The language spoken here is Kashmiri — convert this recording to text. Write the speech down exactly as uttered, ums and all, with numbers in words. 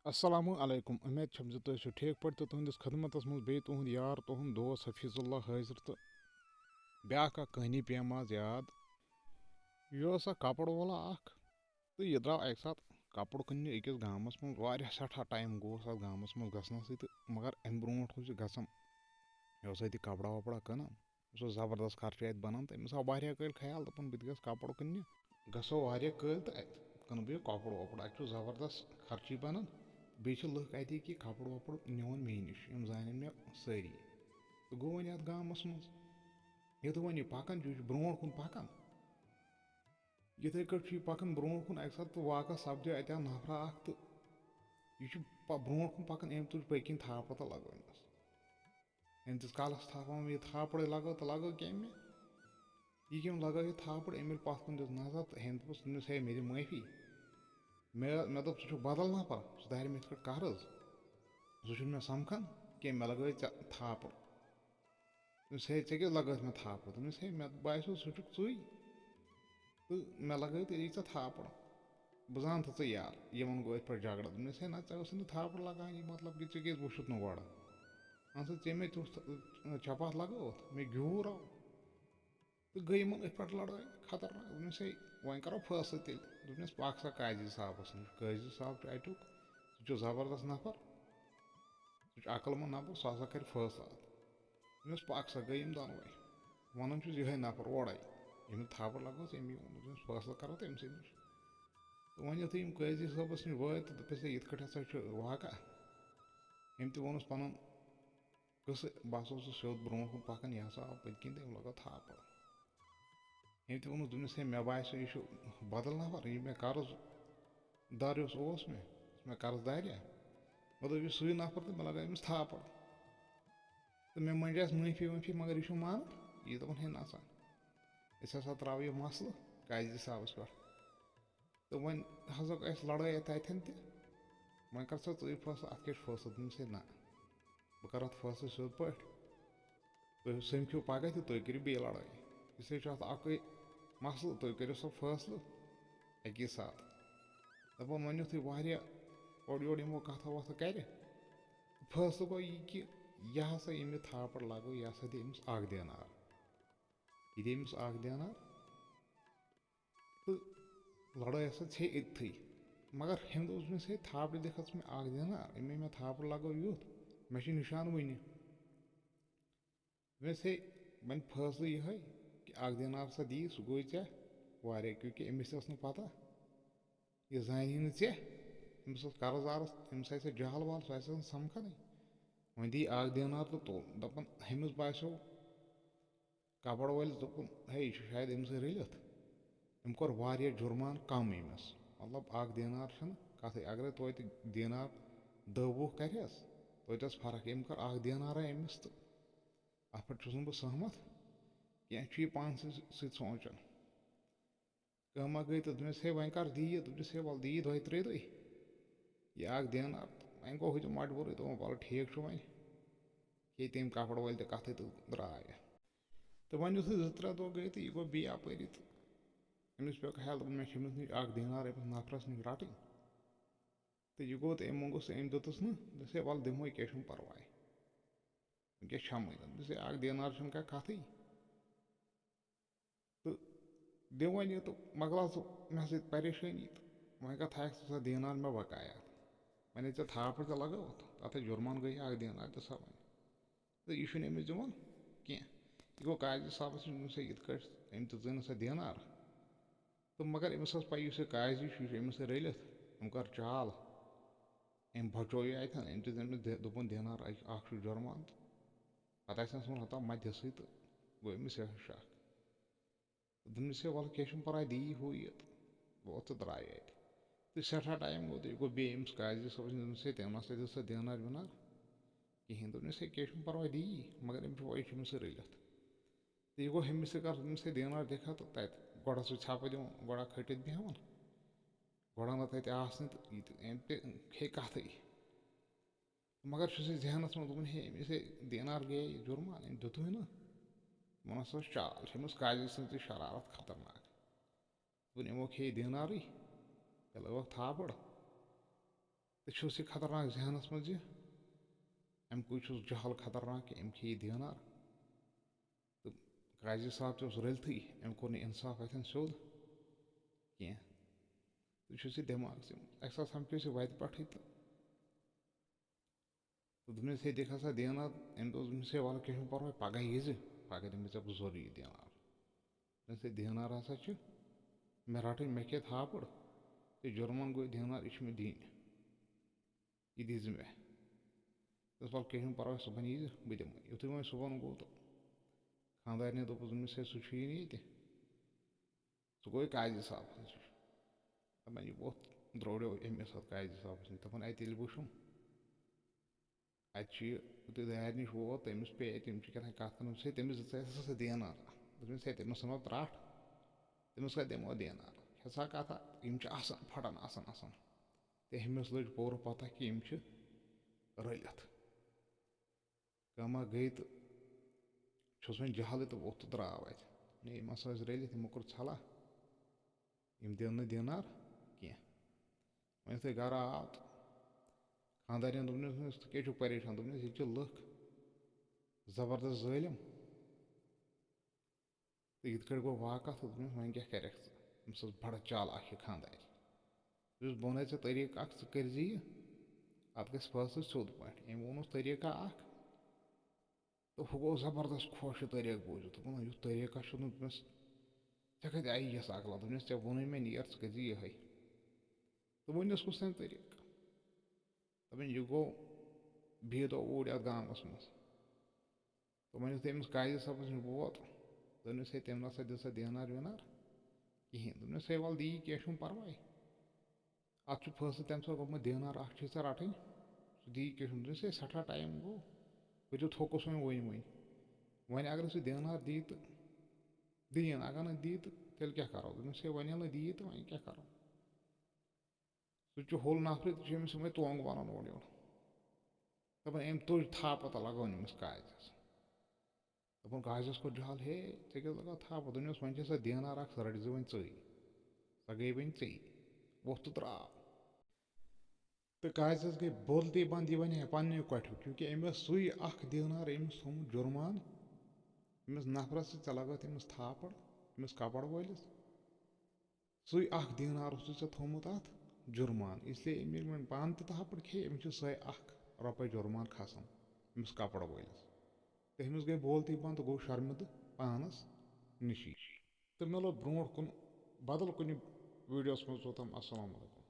السلام علیکم، امید چھم زِ تُہۍ ٲسِو ٹھیٖک پٲٹھۍ تہٕ تُہنٛدِس خدمتس منٛز بیٚیہِ تُہُنٛد یار، تُہُنٛد دوست حفیظ اللہ حٲضِر۔ تہٕ بیٛاکھ اکھ کہانی پیٚیَم آز یاد۔ یہِ اوس اکھ کپر وولا اکھ، تہٕ یہِ درٛاو اکہِ ساتہٕ کپر کٕننہِ أکِس گامس منٛز۔ واریاہ سٮ۪ٹھاہ ٹایم گوٚو اَتھ گامس منٛز گژھنس سۭتۍ، تہٕ مگر امہِ برونٛٹھ اوس یہِ گژھان، یہِ اوس اَتہِ کپرا وپرا کٕنان۔ سُہ زبردست خرچہٕ اَتہِ بَنان، تہٕ أمِس آو واریاہ کٲلۍ خیال، دوٚپُن، بہٕ تہِ گژھٕ کَپُر کٕننہِ۔ گژھو واریاہ کٲلۍ تہٕ اَتہِ کٕنہٕ بہٕ یہِ کَپُر وَپُر، اَتہِ چھُ زبردست خرچہٕ بَنان۔ بیٚیہِ چھِ لُکھ اَتِکۍ یہِ کَپُر وَپُر نِوان مے نِش، یِم زانن مےٚ سٲری۔ تہٕ گوٚو وۄنۍ اَتھ گامَس منٛز۔ یُتھُے وۄنۍ یہِ پَکان چھُ، یہِ چھُ برونٛٹھ کُن پَکان۔ یِتھَے کٲٹھۍ چھُ یہِ پَکان برونٛٹھ کُن، اَکہِ ساتہٕ تہٕ واقعہ سَپدیو اَتہِ آو نفرا اَکھ، تہٕ یہِ چھُ پَ-، برونٛٹھ کُن پَکان، أمۍ تُج پٔتۍ کِنۍ تھاپڑ تہٕ لَگٲونَس۔ أمۍ دِژ کَلَس تھپھ، ووٚن، "یہِ تھاپڑے لَگٲو تہٕ لَگٲو کیٛاہ مےٚ؟ یہِ کٔمۍ لَگٲو یہِ تھاپڑ؟" أمۍ ییٚلہِ پَتھ کُن دیُت نظر تہٕ أمۍ دوٚپُس، دوٚپنَس، "ہے، مےٚ دِ معٲفی۔ مےٚ، مےٚ دوٚپ، ژٕ چھُکھ بدل نفر، ژٕ دارِ مےٚ یِتھ کٲٹھۍ قرض۔ سُہ چھُنہٕ مےٚ سَمکھان کینٛہہ، مےٚ لَگٲوٕے ژےٚ تھاپڑ۔" دوٚپنَس، "ہے، ژےٚ کیٛاہ لَگٲوٕتھ مےٚ تھاپڑ؟" دوٚپنَس، "ہے، مےٚ باسیو، سُہ چھُکھ ژٕے۔ تہٕ مےٚ لَگٲوٕتھ یہِ ژےٚ تھاپڑ۔ بہٕ زانہٕ تہٕ ژٕ یار، یِمَن گوٚو یِتھ پٲٹھۍ جھگڑٕ۔" دوٚپنَس، "ہے نہ، ژےٚ ٲسٕے نہٕ تھاپڑ لَگان، یہِ مطلب کہِ ژےٚ کیٛازِ وُچھُتھ نہٕ گۄڈٕ؟ اَہن سا، ژےٚ مےٚ تیُتھ چپاتھ لَگٲوٕتھ، مےٚ گیوٗر آو۔" تہٕ گٔے یِمَن أتھۍ پٮ۪ٹھ لڑٲے خطرناک۔ دوٚپمَس، "ہے، وۄنۍ کَرو فٲصلہٕ تیٚلہِ۔" دوٚپمَس، "پَکھ سا قاضی صٲبَس نِش۔" قٲضی صٲب چھُ اَتیُک، سُہ چھُ زبردست نفر، سُہ چھُ عقل مند نفر، سُہ ہسا کَرِ فٲصلہٕ اَتھ۔ دوٚپمَس، "پَکھ سا۔" گٔے یِم دۄنوَے۔ وَنان چھُس یِہوٚے نفر اورَے، ییٚمۍ تھاپڑ لَگٲوٕس، أمی ووٚن۔ دوٚپمَس، "فٲصلہٕ کَرو تہٕ أمۍ سٕے نِش۔" تہٕ وۄنۍ یُتھُے یِم قٲضی صٲبَس نِش وٲتۍ تہٕ دوٚپُس، "ہے، یِتھ کٲٹھۍ ہسا چھُ واقعہ۔" أمۍ تہِ ووٚنُس پَنُن قصہٕ، بہٕ ہسا اوسُس سیوٚد برونٛٹھ کُن پَکان، یہِ ہسا آو پٔتۍ کِنۍ تہٕ أمۍ لَگٲو تھاپڑ۔ أمۍ تہِ ووٚنُس، دوٚپنَس، "ہے، مےٚ باسیو، یہِ چھُ بدل نفر، یہِ مےٚ قرض دار یُس اوس مےٚ، یُس مےٚ قرض داریا، مےٚ دوٚپ، یہِ سُے نفر تہٕ مےٚ لَگٲو أمِس تھاپڑ۔ تہٕ مےٚ منٛجیس معٲفی وٲفی، مگر یہِ چھُنہٕ مانان، یہِ دوٚپُن، ہے، نہ سا، أسۍ ہسا ترٛاوو یہِ مسلہٕ قاضی صٲبَس پٮ۪ٹھ۔" تہٕ وۄنۍ ہسا گٔے اَسہِ لڑٲے تَتٮ۪ن تہِ۔ وۄنۍ کر سا ژٕے فٲصلہٕ، اَتھ کیٛاہ چھُ فٲصلہٕ؟ دوٚپمَس، ہے، نہ، بہٕ کَرٕ اَتھ فٲصلہٕ سیوٚد پٲٹھۍ۔ تُہۍ سَمکھِو پَگاہ تہِ، تُہۍ کٔرِو بیٚیہِ لڑٲے۔ اِسلیے چھُ اَتھ اَکُے مسلہٕ، تُہۍ کٔرِو سا فٲصلہٕ اَکی ساتہٕ۔ دَپان، وۄنۍ یُتھُے واریاہ اورٕ یورٕ یِمو کَتھا وَتھا کَرِ، فٲصلہٕ گوٚو یہِ کہِ یہِ ہسا ییٚمہِ تھاپڑ لَگٲو، یہِ ہسا دِ أمِس اَکھ دینار۔ یہِ دِ أمِس اَکھ دینار۔ تہٕ لڑٲے ہسا ژھے أتتھٕے۔ مگر ہیٚمۍ دوٚپ أمِس، "ہے، تھاپڑِ دِکھ حظ مےٚ اَکھ دینار، أمۍ مےٚ تھاپڑ لگٲو یُتھ، مےٚ چھُ نِشان وُنہِ۔" دوٚپمَس، "ہے، وۄنۍ فٲصلہٕ یِہوٚے کہِ اَکھ دینار سا دِیہِ، سُہ گوٚوُے ژےٚ واریاہ، کیونکہِ أمِس تہِ ٲس نہٕ پَتہ، یہِ زانی نہٕ ژےٚ، أمِس اوس قرض دارَس، أمِس آسہِ ہا جہل وہل، سُہ آسہِ ہا نہٕ سَمکھانٕے۔ وۄنۍ دِیہِ اَکھ دینار تہٕ تُل۔" دَپان، ہُمِس باسیو کپر وٲلِس دوٚپُن، "ہے، یہِ چھُ شاید أمۍ سۭتۍ رٔلِتھ۔ أمۍ کوٚر واریاہ جُرمان کم أمِس۔ مطلب، اَکھ دینار چھُنہٕ کَتھٕے۔ اگرے توتہِ دینار دَہ وُہ کَرِہَس، توتہِ ٲس فرق۔ أمۍ کٔر اَکھ دینارا أمِس تہٕ اَتھ پٮ۪ٹھ چھُس نہٕ بہٕ سہمت کینٛہہ۔" چھُ یہِ پانسٕے سۭتۍ سونٛچان۔ کٲمہ گٔے تہٕ دوٚپمَس، "ہے، وۄنۍ کر دِیہِ یہِ؟" دوٚپمَس، "ہے، وَلہٕ دِیہِ دۄیہِ ترٛیٚیہِ دۄہہِ یہِ اَکھ دینار تہٕ وۄنۍ گوٚو ہُہ تہِ مجبوٗرٕے۔" دوٚپُن، "وَلہٕ ٹھیٖک چھُ وۄنۍ۔" ہے، تٔمۍ کپر وٲلۍ تہِ کَتھٕے تہٕ درٛاے۔ تہٕ وۄنۍ یُتھُے زٕ ترٛےٚ دۄہ گٔے تہٕ یہِ گوٚو بیٚیہِ اَپٲری تہٕ أمِس پیوٚو خیال، دوٚپُن، "مےٚ چھِ أمِس نِش اَکھ دینار أمِس نفرَس نِش رَٹٕنۍ۔" تہٕ یہِ گوٚو تہٕ أمۍ موٚنٛگُس تہٕ أمۍ دیُتُس نہٕ۔ دوٚپُس، "ہے، وَلہٕ دِمہوے، کینٛہہ چھُنہٕ پَرواے، وٕنکیٚس چھَمٕے۔" دوٚپُن، "ہے، اَکھ دینار چھُنہٕ کانٛہہ کَتھٕے۔" تہٕ دِ وۄنۍ یہِ تہٕ مۄکلاو ژٕ مےٚ سۭتۍ پریشٲنی تہٕ وۄنۍ کَتھ تھایَکھ ژٕ سۄ دینار مےٚ بقایا؟ وۄنۍ ییٚلہِ ژےٚ تھاپڑ تہِ لَگٲوٕتھ، تَتھ ہے جُرمان گٔے اَکھ دینار، دِ سا وۄنۍ۔ تہٕ یہِ چھُنہٕ أمِس دِوان کینٛہہ۔ یہِ گوٚو قاضی صٲبَس نِش، دوٚپمَس، ہے، یِتھ کٲٹھۍ أمۍ تہِ زٲنۍ سۄ دینار۔ تہٕ مگر أمِس ٲس پَے، یُس یہِ قاضی چھُ، یہِ چھُ أمِس سۭتۍ رٔلِتھ، أمۍ کٔر چال، أمۍ بچوو یہِ اَتٮ۪ن، أمۍ دیُت أمِس دِ-، دوٚپُن، "دینار اَکھ چھُ جُرمان۔" تہٕ پَتہٕ آسہِ نہٕ سُہ وَنان، "مَہ دِسٕے"، تہٕ گوٚو أمِس یِہوٚے شک۔ تہٕ دوٚپمَس، "ہے، وَلہٕ کینٛہہ چھُنہٕ پَرواے، دِ یی ہُہ یہِ"، تہٕ ووت تہٕ درٛاے اَتہِ۔ تہٕ سٮ۪ٹھاہ ٹایم گوٚو، تہٕ یہِ گوٚو بیٚیہِ أمِس قاضی صٲبَس نِش، دوٚپمَس، "ہے، تٔمۍ نہ سا دیُت سۄ دینار وینار کِہیٖنۍ۔" دوٚپمَس، "ہے، کینٛہہ چھُنہٕ پَرواے، دِ یی، مگر أمِس چھُ وۄنۍ، یہِ چھُ أمِس سۭتۍ رٔلِتھ۔" تہٕ یہِ گوٚو ہُمِس سۭتۍ کَتھ، دوٚپمَس، "ہے، دینار دِکھا؟" تہٕ تَتہِ گۄڈٕ سُہ ژھٮ۪پہٕ دِوان، گۄڈٕ کھٔٹِتھ بیٚہوان، گۄڈٕ اَنان تَتہِ آسنہٕ تہٕ یہِ تہِ، أمۍ تہِ کھے کَتھٕے۔ مگر چھُس یہِ ذہنَس منٛز دوٚپُن، ہے، أمِس ہے دینار گٔیے یہِ جُرمان، أمۍ دیُتُے نہٕ۔ دوٚپُن، ہسا ٲس چال، چھِ أمِس قاضی سٕنٛز تہِ شرارت خطرناک۔ دوٚپُن، یِمو کھے دینارٕے، تیٚلہِ ٲوکھ تھاپڑ۔ تہٕ چھُس یہِ خطرناک ذہنَس منٛز زِ اَمہِ کُے چھُس جہل خطرناک کہِ أمۍ کھیٚیہِ دینار۔ تہٕ قاضی صاحب تہِ اوس رٔلتھٕے، أمۍ کوٚر نہٕ اِنصاف اَتھٮ۪ن سیوٚد کینٛہہ۔ تہٕ چھُس یہِ دٮ۪ماغَس منٛز۔ اَکہِ ساتہٕ سَمکھیوس یہِ وَتہِ پٮ۪ٹھٕے تہٕ تہٕ دوٚپنَس، "ہے، دِکھ ہسا دینار۔" أمۍ دوٚپ، دوٚپنَس، "ہے، وَلہٕ کینٛہہ چھُنہٕ پَرواے، پَگاہ ییٖزِ، پَگاہ دِمہٕ بہٕ ژےٚ بہٕ ضروٗری یہِ دینار۔" دوٚپنَس، "ہے، دینار ہسا چھُ مےٚ رَٹٕنۍ، مےٚ کھیٚیہِ تھاپڑ، تہٕ جُرمان گوٚو دینار، یہِ چھُ مےٚ دِنۍ، یہِ دیٖزِ مےٚ۔" دوٚپنَس، "وَلہٕ کینٛہہ چھُنہٕ پَرواے، صُبحن ییٖزِ، بہٕ دِمہٕ۔" یُتھُے وۄنۍ صُبحن گوٚو تہٕ خانٛدارنہِ دوٚپُس، دوٚپنَس، "ہے، سُہ چھُیی نہٕ ییٚتہِ۔" سُہ گوٚو قاضی صٲبَس نِش۔ دَپان، یہِ ووٚتھ درٛوڈیو أمِس اَتھ قاضی صٲبَس نِش۔ دَپان، اَتہِ ییٚلہِ وٕچھُم، اَتہِ چھُ یہِ، یُتھُے دارِ نِش ووت، تٔمِس پیٚیہِ اَتہِ، یِم چھِ کیٛاہ تام کَتھ کَران، دوٚپمَس، ہے، تٔمِس دِژ اَسہِ ہسا دینار۔ دوٚپمَس، ہے، تٔمِس ژھٕنو ترٛٹھ، تٔمِس کَتہِ دِمو دینار؟ چھےٚ سا کَتھا، یِم چھِ اَسان، پھٹان اَسان، اَسان۔ تہٕ ہُمِس لٔج پوٗرٕ پَتہ کہِ یِم چھِ رٔلِتھ۔ کٲمہ گٔے تہٕ چھُس وۄنۍ جہلٕے تہٕ ووٚتھ تہٕ درٛاو اَتہِ۔ نے، یِم ہسا ٲسۍ رٔلِتھ، یِمو کوٚر ژھلہ، یِم دِن نہٕ دینار کینٛہہ۔ وۄنۍ یُتھُے گرٕ آو تہٕ خانٛدارِنۍ دوٚپنَس، "ژٕ کیٛازِ چھُکھ پریشان؟" دوٚپنَس، "ییٚتہِ چھِ لُکھ زبردست ظٲلِم۔ تہٕ یِتھ کٲٹھۍ گوٚو واقعہ، تہٕ دوٚپنَس، وۄنۍ کیٛاہ کَرٮ۪کھ ژٕ؟ أمِس ٲس بَڑٕ چالاک یہِ خانٛدارِ۔ دوٚپُس، بہٕ وَنَے ژےٚ طریٖقہٕ اَکھ، ژٕ کٔرۍزِ یہِ، اَتھ گژھِ فٲصلہٕ سیوٚد پٲٹھۍ۔" أمۍ ووٚنُس طریٖقہ اَکھ، تہٕ ہُہ گوٚو زبردست خۄش یہِ طریٖقہٕ بوٗزِتھ۔ دوٚپُن، "یُتھ طریٖقہ چھُ نہٕ مےٚ، ژےٚ کَتہِ آیہِ یِژھ عقلہ؟" دوٚپنَس، "ژےٚ ووٚنُے مےٚ، نیر ژٕ کٔرۍ زِ یِہوٚے۔" تہٕ وۄنۍ اوس کُس تام طریٖقہٕ۔ دَپان، یہِ گوٚو بیٚیہِ دۄہ اوٗرۍ اَتھ گامَس منٛز۔ تہٕ وۄنۍ یُتھُے أمِس قاضی صٲبَس نِش ووت، دوٚپنَس، "ہے، تٔمۍ نہ سا دِژ سا دینار وینار کِہیٖنۍ۔" دوٚپنَس، "ہے، وَلہٕ دِیہِ، کینٛہہ چھُنہٕ پَرواے۔ اَتھ چھُ فٲصلہٕ تَمہِ ساتہٕ گوٚمُت، دینار اَکھ چھُے ژےٚ رَٹٕنۍ، سُہ دِیہِ کینٛہہ چھُنہٕ۔" دوٚپنَس، "ہے، سٮ۪ٹھاہ ٹایم گوٚو، بہٕ تہِ تھوٚکُس وۄنۍ وٕنۍ وٕنۍ۔ وۄنۍ اگر سُہ دینار دِیہِ تہٕ دِیِن، اگر نہٕ دِیہِ تہٕ تیٚلہِ کیٛاہ کَرو؟" دوٚپنَس، "ہے، وۄنۍ ییٚلہِ نہٕ دِیہِ تہٕ وۄنۍ کیٛاہ کَرو؟" سُہ چھُ ہوٚل نفرٕے تہٕ چھُ أمِس یِمَے تونٛگ وَنان اورٕ یورٕ۔ دَپان، أمۍ تُج تھاپہٕ تہٕ لَگٲو أمِس قاضیَس۔ دَپان، قاضیَس کوٚر جہل، "ہے، ژےٚ کیٛاہ لَگٲو تھاپہٕ؟" دوٚپنَس، "وۄنۍ چھےٚ سۄ دینار اَکھ، سۄ رَٹہِ زِ وۄنۍ ژٕے۔ سۄ گٔیے وۄنۍ ژےٚ۔" ووٚتھ تہٕ درٛاو۔ تہٕ قاضیَس گٔے بولتی بنٛد، یہِ وَنہِ ہے پنٛنیو کَٹھیو، کیونکہِ أمۍ اوس سُے اَکھ دینار أمِس تھوٚومُت جُرمان أمِس نفرَس سۭتۍ، ژےٚ لَگٲوتھ أمِس تھاپڑ، أمِس کَپَڑ وٲلِس۔ سُے اَکھ دینار اوسُے ژےٚ تھوٚومُت اَتھ جُرمان، اس لیے أمۍ ییٚلہِ وۄنۍ پانہٕ تہِ تھاپڑ کھیٚیہِ، أمِس چھِ سۄے اَکھ رۄپَے جُرمان کھسان أمِس کَپَڑ وٲلِس۔ تہٕ أمِس گٔے بولتی بنٛد تہٕ گوٚو شرمِندٕ پانَس نِشی۔ تہٕ مِلو برونٛٹھ کُن بدل کُنہِ ویٖڈیوَس منٛز۔ توٚتام السلام علیکم۔